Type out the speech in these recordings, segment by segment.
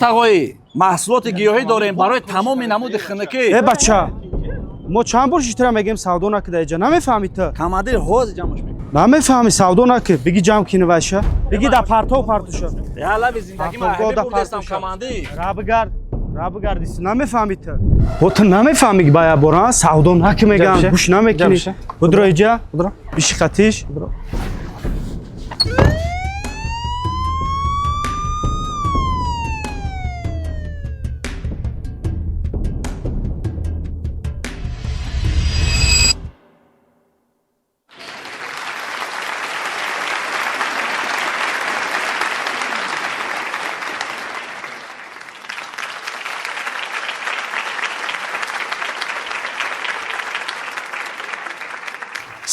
Тағоӣ, маҳсулоти гиёҳӣ дорем барои тамоми намуди хунукӣ. Э, бача, мо чанд бор шитра мегем, савдо накида иҷа, намефаҳмӣ ту? Командир, ҳозир ҷамъаш мекунем. Намефаҳмӣ, савдо наки. Биги, ҷамъ кини вайша, биги, да партов партуша. Я лаби зиндагӣ ма Партовгоҳ да бурдестам. партуша. Командир. Ра бигард, ра бигарди, намефаҳмӣ ту. Ҳо, ту намефаҳмӣ, ба як бора савдо наки мегам, гӯш намекунӣ. Будро иҷа, биши қатиш.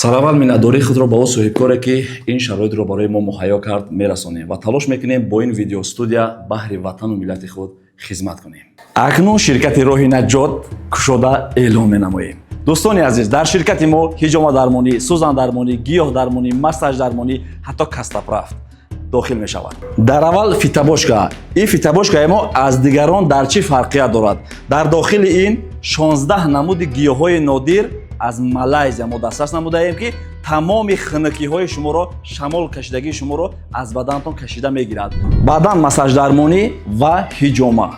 Сараввал миннатдории худро ба ӯ соҳибкоре, ки ин шароитро барои мо муҳайё кард, мерасонем ва талош мекунем бо ин видеостудия баҳри ватану миллати худ хизмат кунем. Акнун ширкати Роҳи наҷот кушода эълон менамоем. Дӯстони азиз, дар ширкати мо ҳиҷомадармонӣ, сӯзандармонӣ, гиёҳдармонӣ, массаждармонӣ, ҳатто костоправ дохил мешавад. Дар аввал фитобочка. Ин фитобочкаи мо аз дигарон дар чӣ фарқият дорад? Дар дохили ин 16 намуди гиёҳҳои нодир аз Малайзия мо дастрас намудаем, ки тамоми хунукиҳои шуморо, шамол кашидагии шуморо аз баданатон кашида мегирад. Баъдан массаждармонӣ ва ҳиҷома.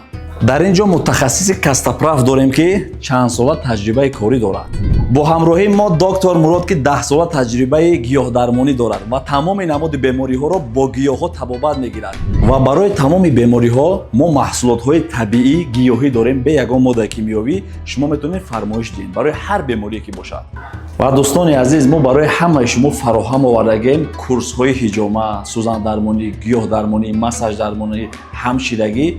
Дар ин ҷо мутахассиси костоправ дорем, ки чандсола таҷрибаи корӣ дорад. Бо ҳамроҳии мо доктор Мурод, ки 10сола таҷрибаи гиёҳдармонӣ дорад ва тамоми намуди бемориҳоро бо гиёҳҳо табобат мегирад. Ва барои тамоми бемориҳо мо маҳсулотҳои табиӣ гиёҳӣ дорем, бе ягон моддаи кимиёвӣ. Шумо метавонед фармоиш диҳед барои ҳар беморие ки бошад. Ва дӯстони азиз, мо барои ҳамаи шумо фароҳам овардагем курсҳои ҳиҷома, сӯзандармонӣ, гиёҳдармонӣ, массаждармонӣ, ҳамширагӣ.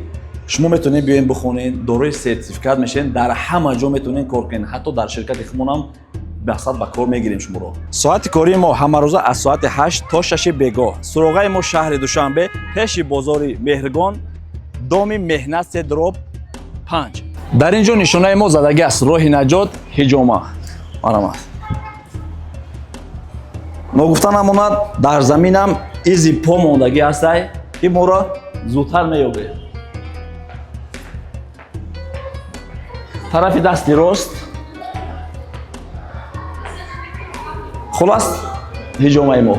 Шумо метавонед биёед, бихонед, дорои сертификат мешавед, дар ҳама ҷо метавонед кор кунед, ҳатто дар ширкати худмонам мақсад ба кор мегирем шуморо. Соати кории мо ҳамарӯза аз соати 8 то 6 бегоҳ. Суроғаи мо шаҳри Душанбе, пеши бозори Меҳргон, доми Меҳнат 3/5. Дар ин ҷо нишонаи мо задагӣ аст: Роҳи наҷот, ҳиҷома. Марҳамат. Ногуфта намонад, дар заминам изи по мондагӣ ҳастай, ки моро зудтар меёбед. Тарафи дасти рост. Хулас, ҳиҷомаи мо.